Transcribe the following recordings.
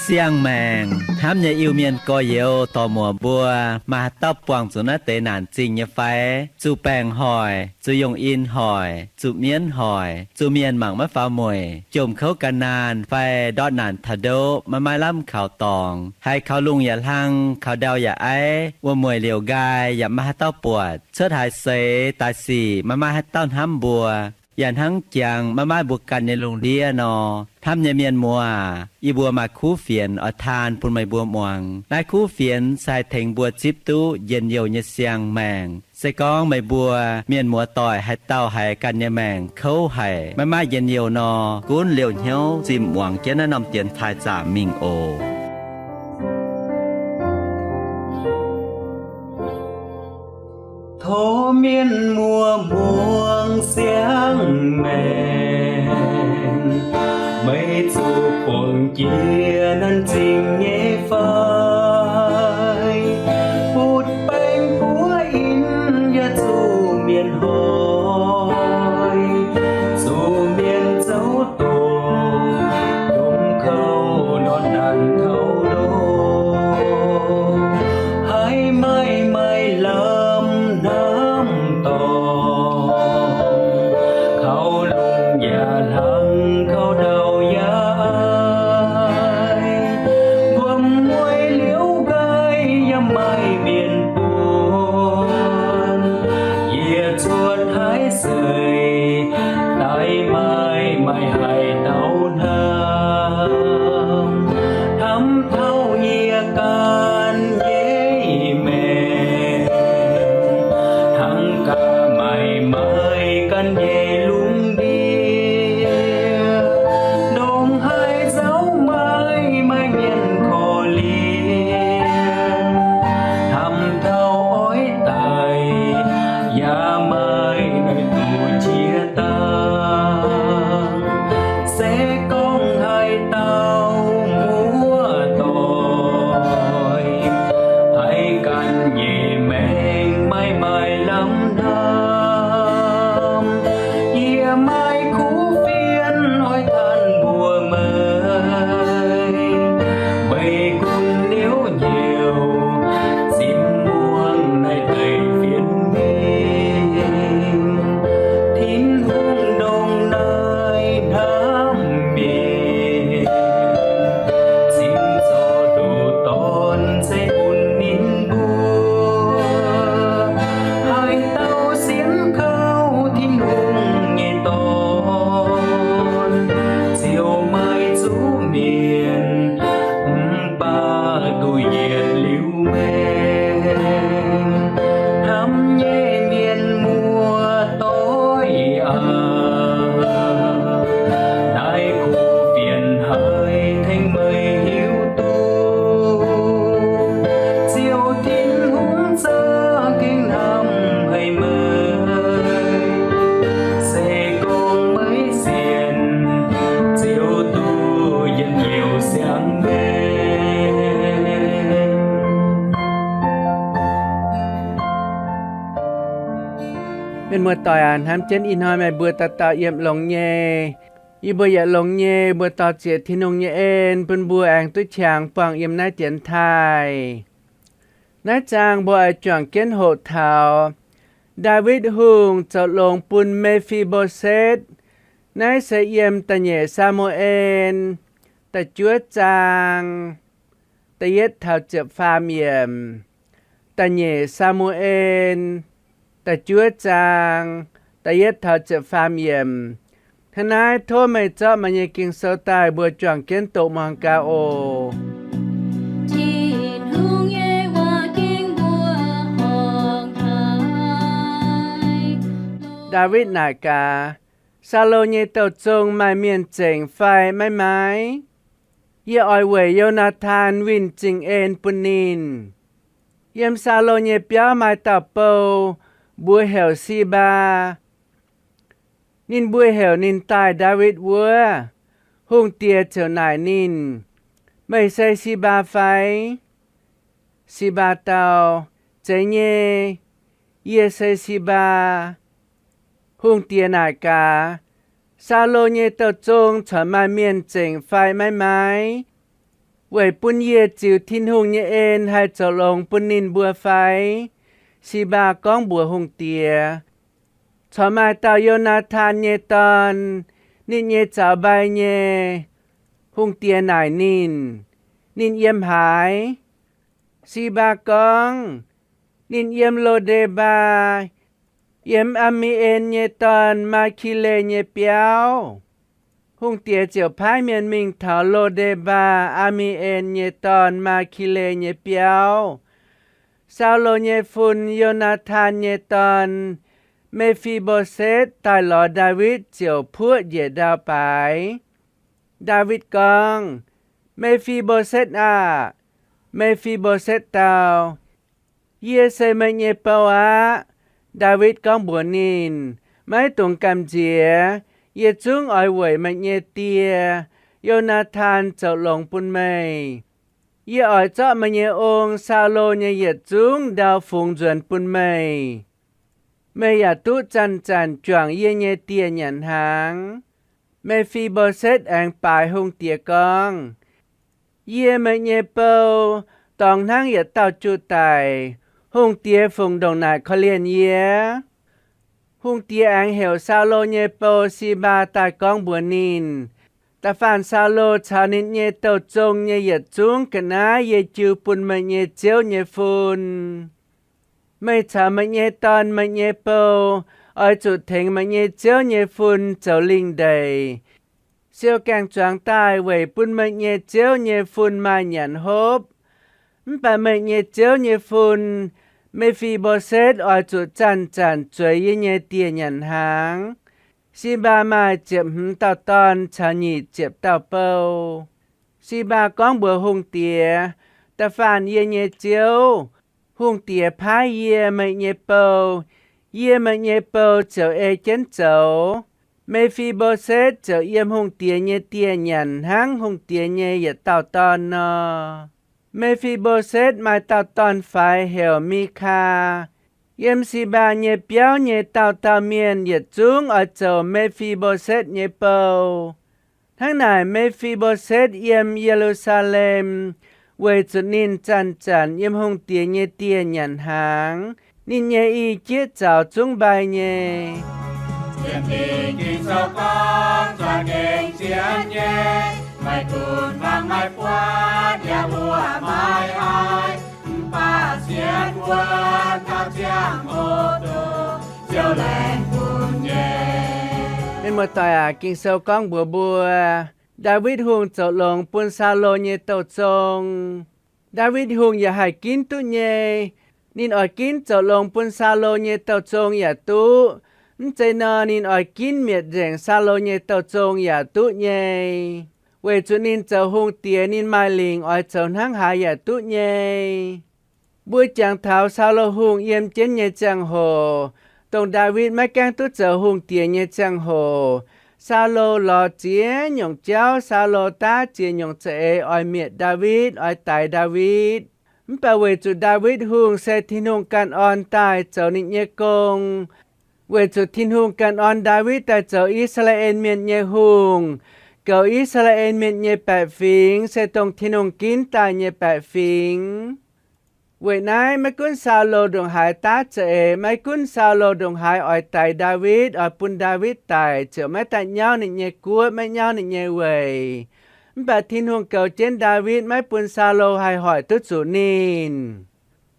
Siang-maengc hnamv nyei Iu-Mienh gorx-youz dorc-muoc mbuo, maaih haaix dauh buangh zuqc naaiv deix naanc zingh nyei fai? Zuqc baengc hoic, zuqc yongh in hoic, zuqc mienv hoic, zuqc mienh mangc maiv faaux mueic, jomc kouv gan naanh fai ndortv naanc taux ndoqv maiv maaih lamh kaux dorngx, haiz kaux lungh yaac hlang, kaux ndau yaac aiv, wuom-mueic liouc nqaai yaac maiv maaih haaix dauh buatc, cuotv haaix seix daaih sic maiv maaih haaix dauh hnamv mbuo, yaac hnangv jangx maiv maaih mbuo ganh nyei lungh ndiev nor, hnamv nyei mienh muoz, yie mbuo maaih kuv fienx oix taan bun meih mbuo muangx. Naaiv kuv fienx se haih tengx mbuo zipv duqv njien-youh nyei siang-maengc. Se gorngv meih mbuo mienh muoz-doic haaix dauh haiz ganh nyei maengc kouv haic, maiv maaih njien-youh nor, gunv liouh hnyouv zimh muangx jienv naaiv norm dienx taaih zaamc mingh oc. Tov mienh muoz muangx siang-maengc, meih zuqc buangh jiex naanc zingh nyei fai? Butv baeng buov in yaac zuqc mienh hoic, zuqc mienh zouv doqc, jomc kouv ndortv naanc taux ndoqv, haiz maaih maaih lamh hnamv dorngc, kaux lungh yaac hlang, kaux ndau yaac aiv, wuom-mueic liouc nqaai yaac maaih mienh buonc, yie cuotv haaix seix daaih maaih maaih haaix dauh hnamv, hnamv taux yie ganh nyei maengc, hnangv gaax maaih maaih ganh nyei lungh ndiev, ndongc haaix nzauh maaih maaih mienh korv-lienh, hnamv taux oix daic yaac maaih naaiv duqv qiex dangh. Se gorngv haaix dauh muoz-doic haiz ganh nyei maengc maaih maaih lamh hnamv, yie maaih kuv fienx oix tanh mbuox meih. Meih gunv liouc hnyouv zimv muangx naaiv deix fienx mingh, Tin-Hungh ndongc naaiv hnamv mienh, zimv zorc ndoqc dorn zeiv bun ninh mbuo. Haaix dauh sienx kaux Tin-Hungh nyei dorn ziouc maaih zuqc mienh, mv baac duqv yietc liuz maengc. Hnamv nyei mienh muoz-doic aac, naaiv kuv fienx haiz tengx meih hiuv duqv, Ziouv Tin-Hungh za'gengh hnamv haic meih. Se gorngv meih sienx, ziouc duqv njien-youh siang-maengc. Mienh muoz-doic aac, hnamv jienv ih hnoi meih mbuo dauh dauh yiem longx nyei. Yie mbuo yaac longx nyei, mbuo dorh zieqc Tin-Hungh nyei en bun mbuo aengx duqv qangx buangh yiem naaiv dienx taaih. Naaiv zaang mbuo oix juangc jienv hoqc taux Ndaawitv Hungh zoux longx bun Me^fi^mbo^setv. Naaiv se yiem da'nyeic Saa^mu^en da'juov zaang da'yietv taux ziepc faam yiemc. Da'nyeic Saa^mu^en da'juov zaang da'yietv taux ziepc faam yiemc. Hnangv naaiv tov meih zorqv meih nyei Ging-Sou daaih mbuo juangc jienv doqc muangx gaax oc. Tin-Hungh nyei waac-ging mbuo horngc haic. Ndaawitv naaic gaax, Saulo nyei douh zong maaih mienh zengc fai maiv maaih? Yie oix weic Yo^naa^tan winh zingh en bun ninh. Yiem Saulo nyei biauv maaih dauh bou, mbuox heuc Sipaa. Ninh mbuox heuc ninh daaih Ndaawitv wuov. Hungh diex ziouc naaic ninh, Meih se Sibaa fai? Sibaa dau, Zeiz nyei, yie se Sibaa. Hungh diex naaic gaax, Saulo nyei douh zong corc maaih mienh zengc fai maiv maaih? Weic bun yie ziux Tin-Hungh nyei en haih zoux longx bun ninh mbuo fai? Sibaa gorngv mbuox hungh diex, Corc maaih dauh Yo^naa^tan nyei dorn, ninh nyei zaux mbai nyei. Hungh diex naaic ninh, Ninh yiem haaix? Sibaa gorngv, Ninh yiem Lo^nde^mbaa, yiem Am^mi^en nyei dorn, Maa^ki^le, nyei biauv. Hungh diex ziouc paaiv mienh mingh taux Lo^nde^mbaa, Am^mi^en nyei dorn, Maa^ki^le, nyei biauv. Saulo nyei fun, Yo^naa^tan nyei dorn, Me^fi^mbo^setv, daaih lorz Ndaawitv ziouc puoqv njiec ndau-baaix. Ndaawitv gorngv, Me^fi^mbo^setv aah! Me^fi^mbo^setv dau, Yie se meih nyei bou aqv. Ndaawitv gorngv mbuox ninh, Maiv dungx gamh nziex. Yie zungv oix weic meih nyei die, Yo^naa^tan, zoux longx bun meih. Yie oix zorqv meih nyei ong, Saulo, nyei yietc zungv ndau fungx nzuonx bun meih. Meih yaac duqv zanc-zanc juangc yie nyei dieh nyanc hnaangx. Me^fi^mbo^setv aengx baaix hungh diex gorngv, Yie, meih nyei bou, dorngx hnangv yietc dauh juv daic. Hungh diex fungc ndongc naaic korv-lienh yie? Hungh diex aengx heuc Saulo nyei bou, Sibaa, daaih gorngv mbuox ninh, Da'faanh Saulo caux ninh nyei douh zong nyei yietc zungv ga'naaiv yie jiu bun meih nyei ziouv nyei fun. Meih caux meih nyei dorn, meih nyei bou, oix zuqc tengx meih nyei ziouv nyei fun zoux lingh ndeic, siou gaeng-zuangx daaih weic bun meih nyei ziouv nyei fun maaih nyanc hopv. Mv baac meih nyei ziouv nyei fun, Me^fi^mbo^setv, oix zuqc zanc-zanc zueiz yie nyei dieh nyanc hnaangx. Sibaa maaih ziepc hmz dauh dorn caux nyic ziepc dauh bou. Sibaa gorngv mbuox hungh diex, Da'faanh yie nyei ziouv, hungh diex paaiv yie, meih nyei bou, yie, meih nyei bou, ziouc ei jienv zoux. Me^fi^mbo^setv ziouc yiem hungh diex nyei dieh nyanc hnangv hungh diex nyei yietc dauh dorn nor. Me^fi^mbo^setv maaih dauh dorn-faix heuc Mikaa. Yiem Sibaa nyei biauv nyei dauh dauh mienh yietc zungv oix zoux Me^fi^mbo^setv nyei bou. Hnangv naaic, Me^fi^mbo^setv yiem Ye^lu^saa^lem weic zuqc ninh zanc-zanc yiem hungh diex nyei dieh nyanc hnaangx. Ninh nyei i jieqv zaux zungv mbai nyei. Sienx Fingx Ging-Sou gorngv, Zuangx gengh sienx nyei, meih gunv fangx maiv buatc, yaac mbuoqc maiv haiz, mv baac sienx wuonv taux ziangh hoc dongh Ziouv laengz bun nyei. Mienh muoz-doic aac, Ging-Sou gorngv mbuox mbuo, Ndaawitv Hungh zoux longx bun Saulo nyei douh zong. Ndaawitv Hungh yaac haih ginv duqv nyei. Ninh oix ginv zoux longx bun Saulo nyei douh zong yaac duqv. Mv zeiz nor, ninh oix ginv mietc nzengc Saulo nyei douh zong yaac duqv nyei. Weic zuqc ninh zoux hungh diex, ninh maaih lingc oix zoux hnangv haaix yaac duqv nyei. Mbuo jangx taux Saulo Hungh yiem jienv nyei ziangh hoc, dongh Ndaawitv maiv gaengh duqv zoux hungh diex nyei ziangh hoc, Saulo lorz ziex nyungc jauv, Saulo daav ziex nyungc za'eix oix mietc Ndaawitv, oix daix Ndaawitv. Mv baac weic zuqc Ndaawitv Hungh se Tin-Hungh ganh orn daaih zoux ninh nyei gong, weic zuqc Tin-Hungh ganh orn Ndaawitv daaih zoux I^saa^laa^en Mienh nyei hungh, goux I^saa^laa^en Mienh nyei baeqc fingx, se dongh Tin-Hungh ginv daaih nyei baeqc fingx. Weic naaiv maiv gunv Saulo ndongc haaix daav za'eix, maiv gunv Saulo ndongc haaix oix daix Ndaawitv, oix bun Ndaawitv daic, ziouc maiv daaih nyauv ninh nyei guoqv, maiv nyauv ninh nyei weic. Mv baac Tin-Hungh goux jienv Ndaawitv, maiv bun Saulo haih hoic duqv zuqc ninh.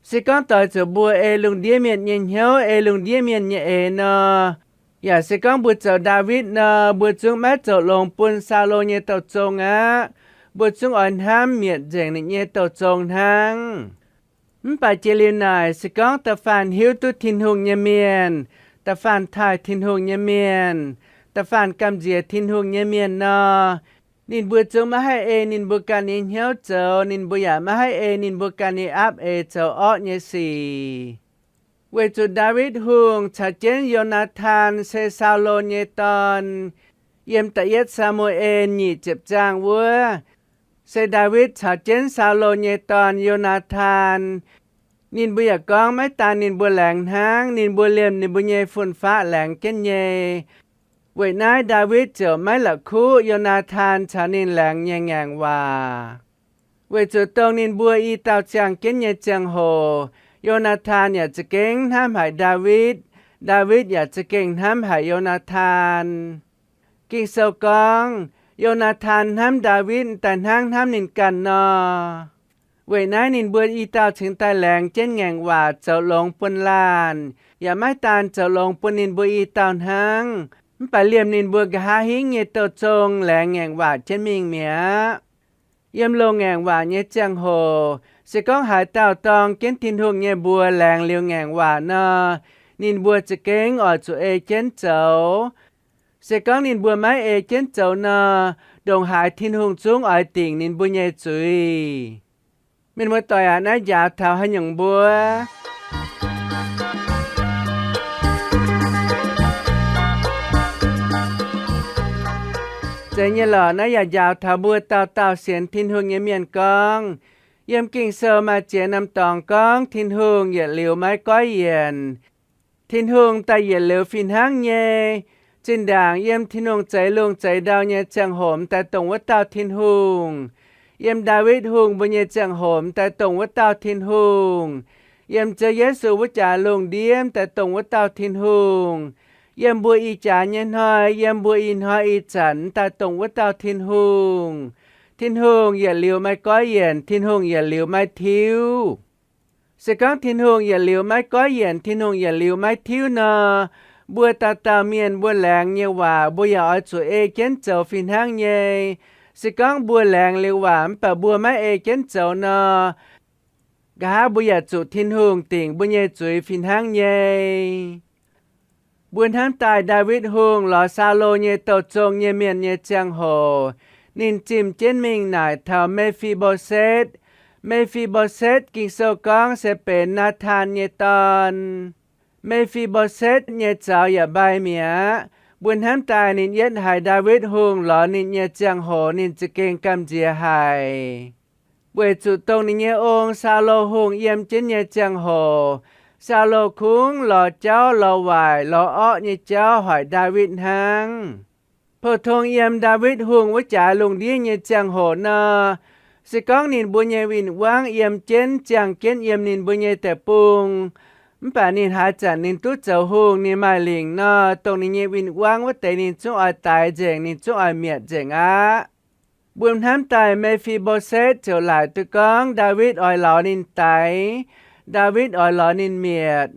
Se gorngv doix zuqc mbuo ei lungh ndiev mienh nyei hnyouv, ei lungh ndiev mienh nyei eix nor, yaac se gorngv mbuo zoux Ndaawitv nor, mbuo zungv maiv zoux longx bun Saulo nyei douh zong aqv. Mbuo zungv oix hnamv mietc nzengc ninh nyei douh zong hnangv. Mv baac jiex liuz naaic, se gorngv da'faanh hiuv duqv Tin-Hungh nyei mienh, da'faanh taaih Tin-Hungh nyei mienh, da'faanh gamh nziex Tin-Hungh nyei mienh nor, ninh mbuo zungv maiv haih ei ninh mbuo ganh nyei hnyouv zoux, ninh mbuo yaac maiv haih ei ninh mbuo ganh nyei aapv eix zoux orqv nyei sic. Weic zuqc Ndaawitv Hungh caux jienv Yo^naa^tan se Saulo nyei dorn, yiem da'yietv Saa^mu^en nyic ziepc zaang wuov, se Ndaawitv caux jienv Saulo nyei dorn, Yo^naa^tan. Ninh mbuo yaac gorngv maiv daan ninh mbuo laengz hnangv, ninh mbuo liemh ninh mbuo nyei fun-faqv laengz jienv nyei. Weic naaiv Ndaawitv ziouc maiv la'kuqv Yo^naa^tan caux ninh laengz nyei ngaengc waac. Weic zuqc dongh ninh mbuo i dauh ziangh jienv nyei ziangh hoc, Yo^naa^tan yaac za'gengh hnamv haic Ndaawitv, Ndaawitv yaac za'gengh hnamv haic Yo^naa^tan. Ging-Sou gorngv, Yo^naa^tan hnamv Ndaawitv daaih hnangv hnamv ninh ganh nor. Weic naaiv ninh mbuo i dauh cingx daaih laengz jienv ngaengc waac zoux longx bun laanh, yaac maiv daan zoux longx bun ninh mbuo i dauh hnangv, mv baac liemh ninh mbuo nqa'haav hingv nyei douh zong laengz ngaengc waac jienv mingh mi'aqv. Yiem loz-ngaengc waac nyei ziangh hoc, se gorngv haaix dauh dorng jienv Tin-Hungh nyei mbuox laengz liuz ngaengc waac nor, ninh mbuo za'gengh oix zuqc ei jienv zoux. Se gorngv ninh mbuo maiv ei jienv zoux nor, ndongc haaix Tin-Hungh zungv oix dingc ninh mbuo nyei zuiz. Mienh muoz-doic aac, naaiv njaaux taux haaix nyungc mbuo? Zeiz nyei lorqc, naaiv yaac njaaux taux mbuo dauh dauh sienx Tin-Hungh nyei mienh gorngv. Yiem Ging-Sou maaih ziex norm dorngx gorngv Tin-Hungh yietc liuz maiv goiv yienc. Tin-Hungh daaih yietc liuz fih hnangv nyei. Zinh ndaangc yiem Tin-Hungh zeix lungh zeix ndau nyei ziangh hoc m'daaih dongh wuov dauh Tin-Hungh. Yiem Ndaawitv Hungh mbuo nyei ziangh hoc m'daaih dongh wuov dauh Tin-Hungh. Yiem Ziouv Yesu wuov jaax lungh ndiev m'daaih dongh wuov dauh Tin-Hungh. Yiem mbuo ih jaax nyei hnoi, yiem mbuo ih hnoi ih zanc m'daaih dongh wuov dauh Tin-Hungh. Tin-Hungh yietc liuz maiv goiv yienc, Tin-Hungh yietc liuz maiv tiuv. Se gorngv Tin-Hungh yietc liuz maiv goiv yienc, Tin-Hungh yietc liuz maiv tiuv nor, mbuo dauh dauh mienh mbuo laengz nyei waac mbuo yaac oix zuqc ei jienv zoux fih hnangv nyei. Se gorngv mbuo laengz liuz waac mv baac mbuo maiv ei jienv zoux nor, nqa'haav mbuo yaac zuqc Tin-Hungh dingc mbuo nyei zuiz fih hnangv nyei. Mbuo hnamv daaih Ndaawitv Hungh lorz Saulo nyei douh zong nyei mienh nyei ziangh hoc, ninh zimh jienv mingh naaic taux Me^fi^mbo^setv. Me^fi^mbo^setv Ging-Sou gorngv se benx Naatan nyei dorn. Me^fi^mbo^setv nyei zaux yaac mbai mi'aqv. Mbuo hnamv daaih ninh yietv haiz Ndaawitv Hungh lorz ninh nyei ziangh hoc ninh za'gengh gamh nziex haic. Weic zuqc dongh ninh nyei ong, Saulo Hungh, yiem jienv nyei ziangh hoc, Saulo kungx lorz jauv, lorz waaic, lorz orqv nyei jauv hoic Ndaawitv hnangv. Pou-tong yiem Ndaawitv Hungh wuov jaax lungh ndiev nyei ziangh hoc nor, se gorngv ninh mbuo nyei win-wangv yiem jienv, ziangh jienv yiem ninh mbuo nyei deic-bung, mv baac ninh haaix zanc ninh duqv zoux hungh, ninh maaih lingc nor, dongh ninh nyei win-wangv wuov deix ninh zungv oix daix nzengc, ninh zungv oix mietc nzengc aqv. Mbuo hnamv daaih Me^fi^mbo^setv ziouc laaic duqv gorngv Ndaawitv oix lorz ninh daix, Ndaawitv oix lorz ninh mietc,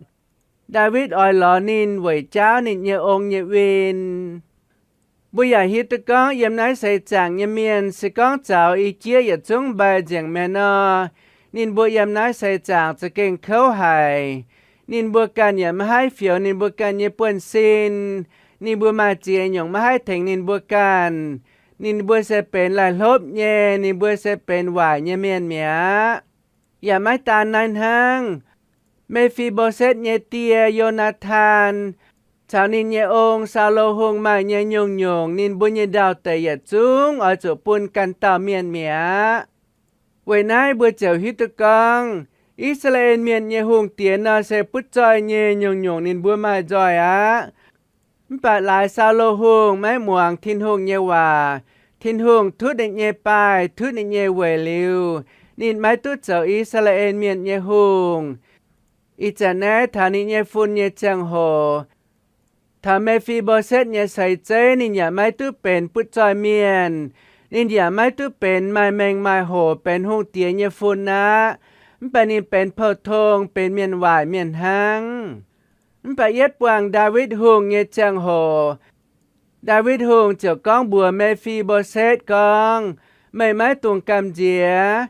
Ndaawitv oix lorz ninh weic jaauv ninh nyei ong nyei win. Mbuo yaac hiuv duqv gorngv yiem naaiv seix zaangc nyei mienh se gorngv zaux i jieqv yietc zungv mbai nzengc mi'aqv nor, ninh mbuo yiem naaiv seix zaangc za'gengh kouv haic. Ninh mbuo ganh yaac maiv haih fioux ninh mbuo ganh nyei buonv-sin. Ninh mbuo maaih ziex nyungc maiv haih tengx ninh mbuo ganh. Ninh mbuo se benx laih hlopv nyei, ninh mbuo se benx waaic nyei mienh mi'aqv. Yaac maiv daan naaiv hnangv. Me^fi^mbo^setv nyei die, Yo^naa^tan, caux ninh nyei ong, Saulo Hungh, maaih nyei nyungc-nyungc ninh mbuo nyei ndau-deic yietc zungv oix zuqc bun ganh dauh mienh mi'aqv. Weic naaiv mbuo ziouc hiuv duqv gorngv, I^saa^laa^en Mienh nyei hungh diex nor se butv zoih nyei, nyungc-nyungc ninh mbuo maaih nzoih aqv. Mv baac laaix Saulo Hungh maiv muangx Tin-Hungh nyei waac, Tin-Hungh tutv ninh nyei baaih, tutv ninh nyei weic liuz, ninh maiv duqv zoux I^saa^laa^en Mienh nyei hungh. Ih zanc naaiv taux ninh nyei fun nyei ziangh hoc, taux Me^fi^mbo^setv nyei seix zeiv ninh yaac maiv duqv benx butv zoih mienh. Ninh yaac maiv duqv benx maaih mengh maaih hoc benx hungh diex nyei fun aqv. Mv baac ninh benx pou-tong, benx mienh waaic mienh hnangv. Mv baac yietv buangh Ndaawitv Hungh nyei ziangh hoc, Ndaawitv Hungh ziouc gorngv mbuox Me^fi^mbo^setv gorngv, Meih maiv dungx gamh nziex.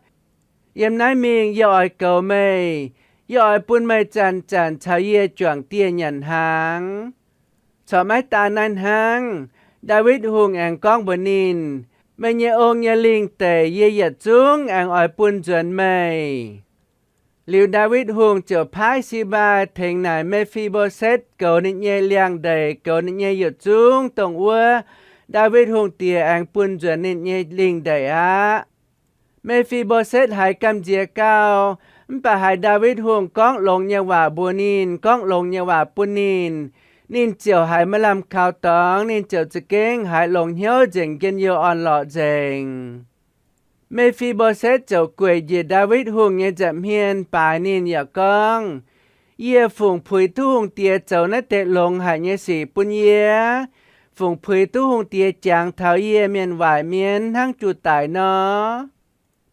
Yiem naaiv mingh yie oix goux meih. Yie oix bun meih zanc-zanc caux yie juangc dieh nyanc hnaangx. Corc maiv daan naaiv hnangv, Ndaawitv Hungh aengx gorngv mbuox ninh, Meih nyei ong nyei lingh deic yie yietc zungv aengx oix bun nzuonx meih. Liuz Ndaawitv Hungh ziouc paaiv Si^mbai tengx naaic Me^fi^mbo^setv goux ninh nyei liangx-ndeic, goux ninh nyei yietc zungv dongh wuov Ndaawitv Hungh diex aengx bun nzuonx ninh nyei lingh ndeic aqv. Me^fi^mbo^setv haiz gamh nziex gau, mv baac haiz Ndaawitv Hungh gorngv longx nyei waac mbuox ninh, gorngv longx nyei waac bun ninh, ninh ziouc haiz maaih lamh kaux dorngx, ninh ziouc za'gengh haiz longx hnyouv nzengc, njien-youh orn-lorqc nzengc. Me^fi^mbo^setv ziouc gueic njiec Ndaawitv Hungh nyei nza'hmien baaix ninh yaac gorngv, Yie fungc puix duqv hungh diex zoux naaiv deix longx haic nyei sic bun yie? Fungc puix duqv hungh diex jangx taux yie mienh waaic mienh hnangv juv daic nor?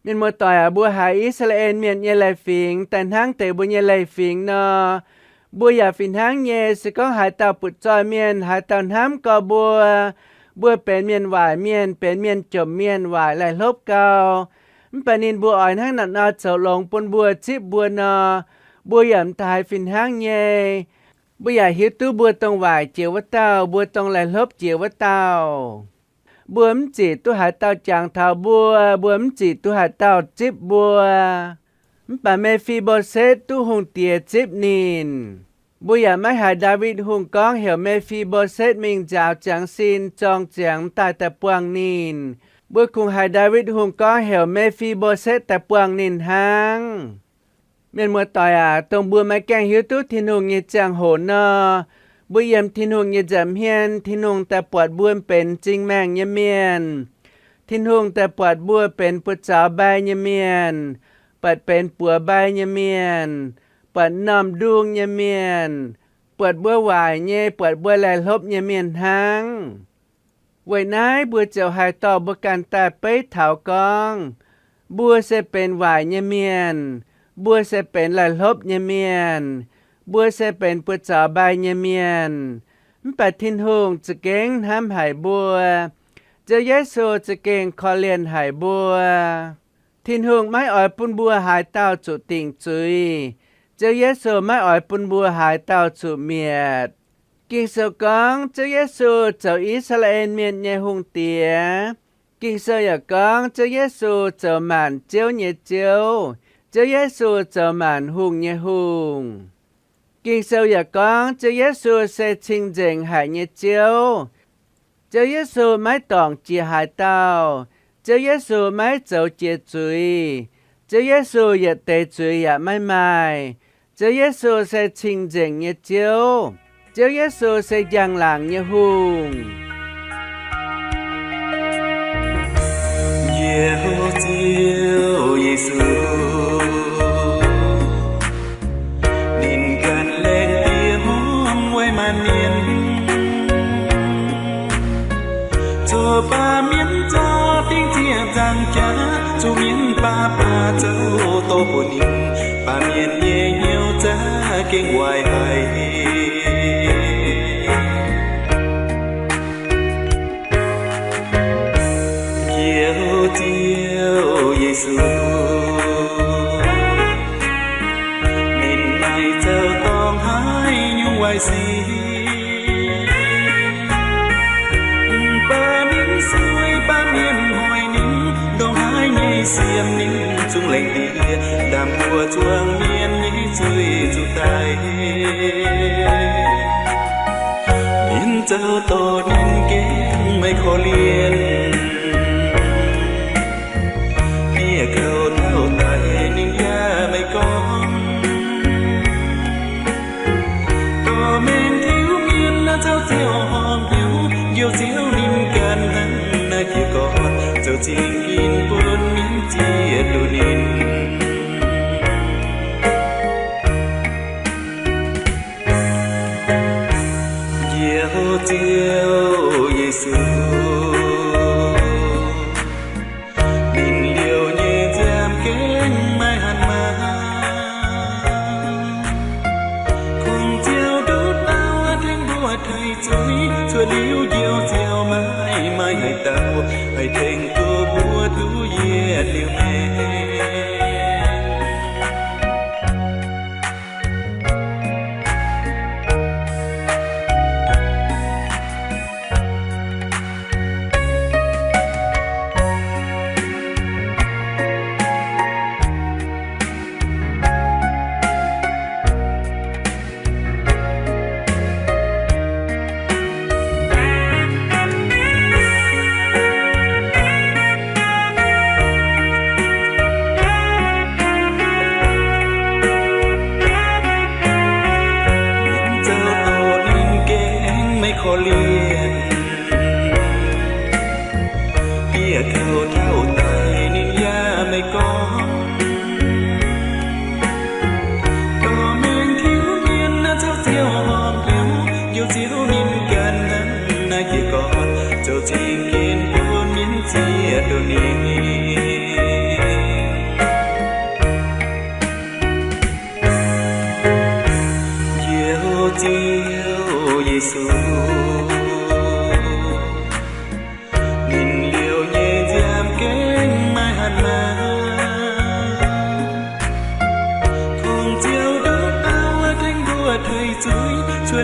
Mienh muoz-doic aac, mbuo haiz I^saa^laa^en Mienh nyei leiz-fingx daaih hnangv deix mbuo nyei leiz-fingx nor, mbuo yaac fih hnangv nyei. Se gorngv haaix dauh butv-zoih mienh, haaix dauh hnamv gorx mbuo, mbuo benx mienh waaic mienh, benx mienh jomc mienh waaic laih hlopv gau, mv baac ninh mbuo oix hnangv naaiv nor zoux longx bun mbuo, zipv mbuo nor, mbuo yaac m'daaih haiz fih hnangv nyei. Mbuo yaac hiuv duqv mbuo dongh waaic jiex wuov dauh, mbuo dongh laih hlopv jiex wuov dauh. Mbuo mv zic duqv haaix dauh jangx taux mbuo, mbuo mv zic duqv haaix dauh zipv mbuo. Mv baac Me^fi^mbo^setv duqv hungh diex zipv ninh. Mbuo yaac maiv haiz Ndaawitv Hungh gorngv heuc Me^fi^mbo^setv mingh nziaaux ziangx sin zorng ziangx daaih daaih buangh ninh. Mbuo kungx haiz Ndaawitv Hungh gorngv heuc Me^fi^mbo^setv daaih buangh ninh hnangv. Mienh muoz-doic aac, dongh mbuo maiv gaengh hiuv duqv Tin-Hungh nyei ziangh hoc nor, mbuo yiem Tin-Hungh nyei nza'hmien, Tin-Hungh daaih buatc mbuo benx m'zing maengh nyei mienh. Tin-Hungh daaih buatc mbuo benx buoz-zaux mbai nyei mienh, buatc benx buoz mbai nyei mienh, buatc m'normh ndung nyei mienh, buatc mbuo waaic nyei, buatc mbuo laih hlopv nyei mienh hnangv. Weic naaiv mbuo ziouc haih dorh mbuo ganh daaih beiv taux gorngv, mbuo se benx waaic nyei mienh, mbuo se benx laih hlopv nyei mienh, mbuo se benx buoz-zaux mbai nyei mienh. Mv baac Tin-Hungh za'gengh hnamv haic mbuo. Ziouv Yesu za'gengh korv-lienh haic mbuo. Tin-Hungh maiv oix bun mbuo haaix dauh zuqc dingc zuiz. Ziouv Yesu maiv oix bun mbuo haaix dauh zuqc mietc. Ging-Sou gorngv Ziouv Yesu zoux I^saa^laa^en Mienh nyei Hungh Diex. Ging-Sou yaac gorngv Ziouv Yesu zoux maanc ziouv nyei Ziouv. Ziouv Yesu zoux maanc hungh nyei Hungh. Ging-Sou yaac gorngv Ziouv Yesu se cing-nzengc haic nyei Ziouv. Ziouv Yesu maiv dorngc jiex haaix dauh. Ziouv Yesu maiv zoux jiex zuiz. Ziouv Yesu yietc deix zuiz yaac maiv maaih. Ziouv Yesu se cing-nzengc nyei Ziouv. Ziouv Yesu se njang-laangc nyei Hungh. Njoux Ziouv Yesu, ninh ganh laengz diex hmuangv weic maanc mienh, zoux baamh mienh zorqv dingc ziec nzangc jaax, zuqc mienh baav baav zoux dorh bun ninh, baamh mienh nyei hnyouv za'gengh waaic haic. Njoux Ziouv Yesu, ninh maaih zoux dorngx haaix nyungc waaic sic, mv baac ninh sueih baamh mienh hoic ninh, ndongc haaix nyei siemv ninh zungv laengz diex, ndaamv-buoz zuangx mienh nyei zuiz zuqc daic. Mienh zoux dorh ninh gengh maiv korv-lienh, bieqc kouv taux daic ninh yaac maiv gorngv. Dorh mengh tiuv mienh naaiv zoux ziouc horpc hnyouv, Njoux Ziouv ninh ganh hnangv naaiv jiex gorn, zoux zingh ginv bun mienh zieqv duqv ninh. Njoux Ziouv Yesu, ninh liouh nyei nziaamv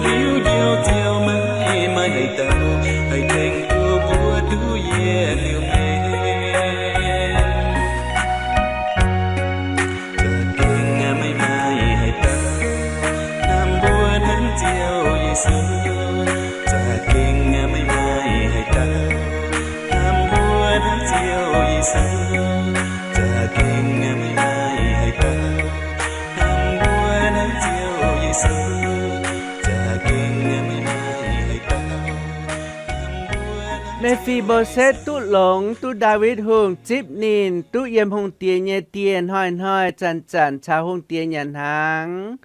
Liuz Njoux Ziouv maiv maaih haaix dauh haih tengx duqv mbuo duqv yietc liuz mienh. Za'gengh maiv maaih haaix dauh hnamv mbuo hnangv Ziouv Yesu. Za'gengh maiv maaih haaix dauh hnamv mbuo hnangv Ziouv Yesu. Za'gengh maiv maaih haaix dauh hnamv mbuo hnangv Ziouv Yesu. Za'gengh maiv maaih haaix dauh hnamv mbuo hnangv Ziouv Yesu. Me^fi^mbo^setv duqv longx duqv Ndaawitv Hungh zipv ninh duqv yiem hungh diex nyei dieh hnoi-hnoi zanc-zanc caux hungh diex nyanc hnaangx,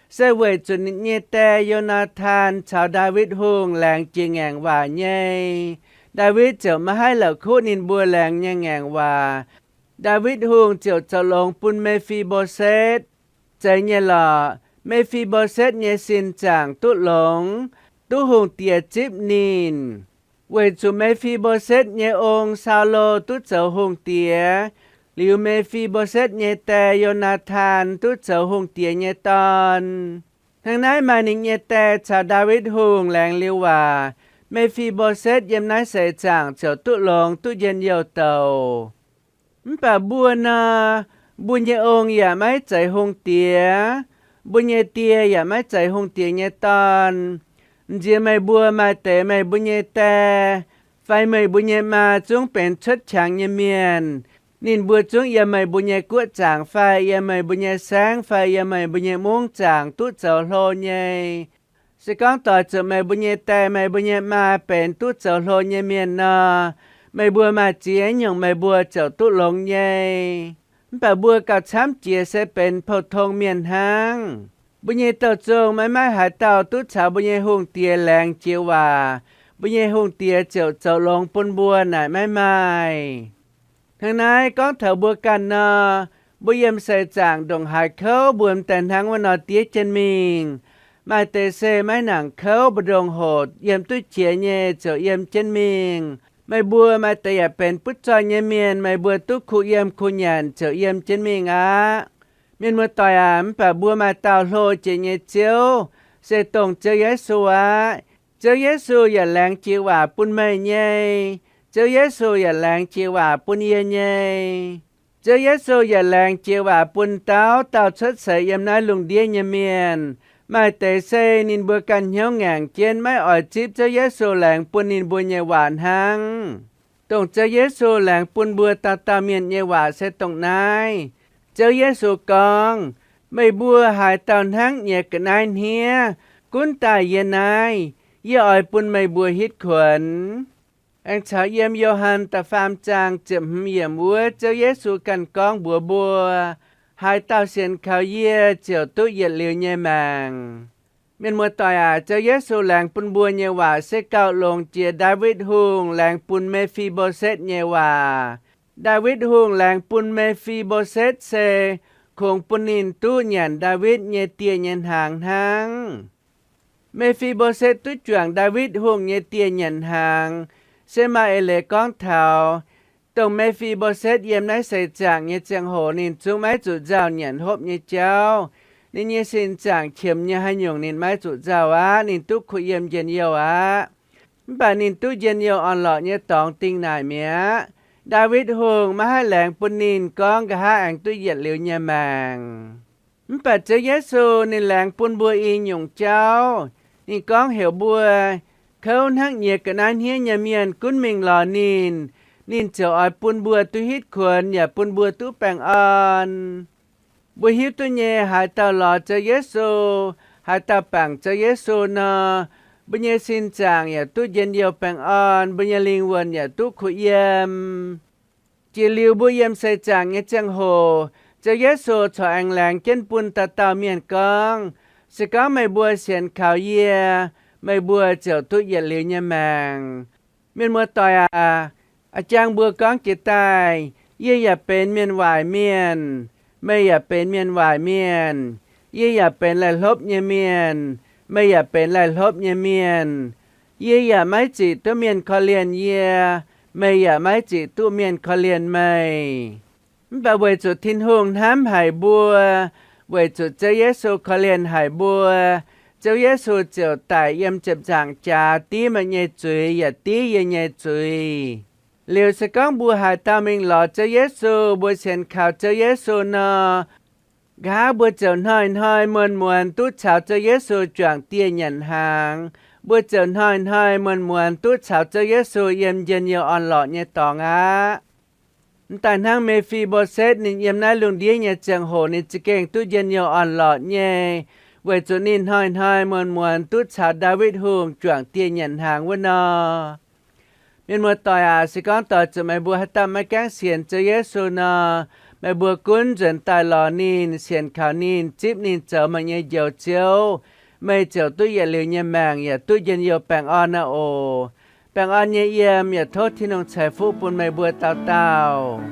se weic zuqc ninh nyei die, Yo^naa^tan, caux Ndaawitv Hungh laengz jiex ngaengc waac nyei. Ndaawitv ziouc maiv haih la'kuqv ninh mbuo laengz nyei ngaengc waac. Ndaawitv Hungh ziouc zoux longx bun Me^fi^mbo^setv. Zeiz nyei lorqc, Me^fi^mbo^setv nyei sin zaangc duqv longx, duqv hungh diex zipv ninh. Weic zuqc Me^fi^mbo^setv nyei ong, Saulo, duqv zoux hungh diex, liuz Me^fi^mbo^setv nyei die, Yo^naa^tan, duqv zoux hungh diex nyei dorn. Hnangv naaiv maaih ninh nyei die caux Ndaawitv Hungh laengz liuz waac, Me^fi^mbo^setv yiem naaiv seix zaangc ziouc duqv longx duqv njien-youh douc. Mv baac mbuo nor, mbuo nyei ong yaac maiv zeiz hungh diex, mbuo nyei die yaac maiv zeiz hungh diex nyei dorn. Nziex meih mbuo maaih deix meih mbuo nyei die fai meih mbuo nyei maa zungv benx cuotv qangx nyei mienh. Ninh mbuo zungv yiem meih mbuo nyei guoqv zaangc fai yiem meih mbuo nyei saengv fai yiem meih mbuo nyei mungv zaangc duqv zoux hlo nyei. Se gorngv doix zuqc meih mbuo nyei die, meih mbuo nyei maa benx duqv zoux hlo nyei mienh nor, meih mbuo maaih ziex nyungc meih mbuo ziouc duqv longx nyei. Mv baac mbuo gauh camv jiex se benx pou-tong mienh hnangv. Mbuo nyei douh zong maiv maaih haaix dauh duqv caux mbuo nyei hungh diex laengz jiex waac, mbuo nyei hungh diex ziouc zoux longx bun mbuo naaic maiv maaih. Hnangv naaiv gorngv taux mbuo ganh nor, mbuo yiem seix zaangc ndongc haaix kouv mbuo m'daaih hnangv wuov nor diev jienv mingh. Maaih deix se maiv nangc kouv, mbu'ndongx hoc yiem duqv qiex nyei ziouc yiem jienv mingh. Meih mbuo maaih deix yaac benx butv zoih nyei mienh, meih mbuo duqv kuh yiem kuh nyanc ziouc yiem jienv mingh aqv. Mienh muoz-doic aac, mv baac mbuo maaih dauh hlo jiex nyei Ziouv, se dongh Ziouv Yesu aqv. Ziouv Yesu yaac laengz jiex waac bun meih nyei. Ziouv Yesu yaac laengz jiex waac bun yie nyei. Ziouv Yesu yaac laengz jiex waac bun dauh dauh cuotv seix yiem naaiv lungh ndiev nyei mienh. Maaih deix se ninh mbuo ganh hnyouv ngaengc jienv maiv oix zipv Ziouv Yesu laengz bun ninh mbuo nyei waac hnangv. Dongh Ziouv Yesu laengz bun mbuo dauh dauh mienh nyei waac se dongh naaiv. Ziouv Yesu gorngv, meih mbuo haaix dauh hnangv nyiex ga'naaiv hniev, gunv daaih yie naaiv, yie oix bun meih mbuo hitv kuonx. Aengx caux yiem Yo^han da'faam zaang ziepc hmz yiemc wuov, Ziouv Yesu ganh gorngv mbuox mbuo, haaix dauh sienx kaux yie ziouc duqv yietc liuz nyei maengc. Mienh muoz-doic aac, Ziouv Yesu laengz bun mbuo nyei waac se gauh longx jiex Ndaawitv Hungh laengz bun Me^fi^mbo^setv nyei waac. Ndaawitv Hungh laengz bun Me^fi^mbo^setv se kungx bun ninh duqv nyanc Ndaawitv nyei dieh nyei hnaangx hnangv. Me^fi^mbo^setv duqv juangc Ndaawitv Hungh nyei dieh nyanc hnaangx, se maaih eix leiz gorngv taux, dongh Me^fi^mbo^setv yiem naaiv seix zaangc nyei ziangh hoc ninh zungv maiv zuqc nzauh nyanc hopv nyei jauv. Ninh nyei sin zaangc qiemx nyei haaix nyungc ninh maiv zuqc nzauh aqv. Ninh duqv kuh yiem njien-youh aqv. Mv baac ninh duqv njien-youh orn-lorqc nyei dorngx dingh naaic mi'aqv. Ndaawitv Hungh maiv haih laengz bun ninh gorngv nqa'haav aengx duqv yietc liuz nyei maengc. Mv baac Ziouv Yesu ninh laengz bun mbuo i nyungc jauv. Ninh gorngv heuc mbuo, kouv hnangv nyiex ga'naaiv hniev nyei mienh gunv mingh lorz ninh, ninh ziouc oix bun mbuo duqv hitv kuonx yaac bun mbuo duqv baengh orn. Mbuo hiuv duqv nyei, haaix dauh lorz Ziouv Yesu, haaix dauh bangc Ziouv Yesu nor, mbuo nyei sin zaangc yaac duqv njien-youh baengh orn, mbuo nyei lingh wuonh yaac duqv kuh yiem. Jiex liuz mbuo yiem seix zaangc nyei ziangh hoc, Ziouv Yesu corc aengx laengz jienv bun dauh dauh mienh gorngv, se gorngv meih mbuo sienx kaux yie, meih mbuo ziouc duqv yietc liuz nyei maengc. Mienh muoz-doic aac, a'jang mbuo gorngv jiex daaih, yie yaac benx mienh waaic mienh, meih yaac benx mienh waaic mienh. Yie yaac benx laih hlopv nyei mienh, meih yaac benx laih hlopv nyei mienh. Yie yaac maiv zic duqv mienh korv-lienh yie, meih yaac maiv zic duqv mienh korv-lienh meih. Mv baac weic zuqc Tin-Hungh hnamv haic mbuo, weic zuqc Ziouv Yesu korv-lienh haic mbuo, Ziouv Yesu ziouc daic yiem ziepc nzaangc jaax div meih nyei zuiz yaac div yie nyei zuiz. Liuz se gorngv mbuo haaix dauh mingh lorz Ziouv Yesu, mbuo sienx kaux Ziouv Yesu nor, nqa'haav mbuo ziouc hnoi-hnoi muonz-muonz duqv caux Ziouv Yesu juangc dieh nyanc hnaangx. Mbuo ziouc hnoi-hnoi muonz-muonz duqv caux Ziouv Yesu yiem njien-youh orn-lorqc nyei dorngx aqv. Mv daaih hnangv Me^fi^mbo^setv ninh yiem naaiv lungh ndiev nyei ziangh hoc ninh za'gengh duqv njien-youh orn-lorqc nyei, weic zuqc ninh hnoi-hnoi muonz-muonz duqv caux Ndaawitv Hungh juangc dieh nyanc hnaangx wuov nor. Mienh muoz-doic aac, se gorngv doix zuqc meih mbuo haaix dauh maiv gaengh sienx Ziouv Yesu nor, meih mbuo gunv nzuonx daaih lorz ninh, sienx kaux ninh, zipv ninh zoux meih nyei Njoux Ziouv, meih ziouc duqv yietc liuz nyei maengc yaac duqv njien-youh baengh orn aqv oc. Baengh orn nyei yiem, yaac tov Tin-Hungh ceix fuqv bun meih mbuo dauh dauh.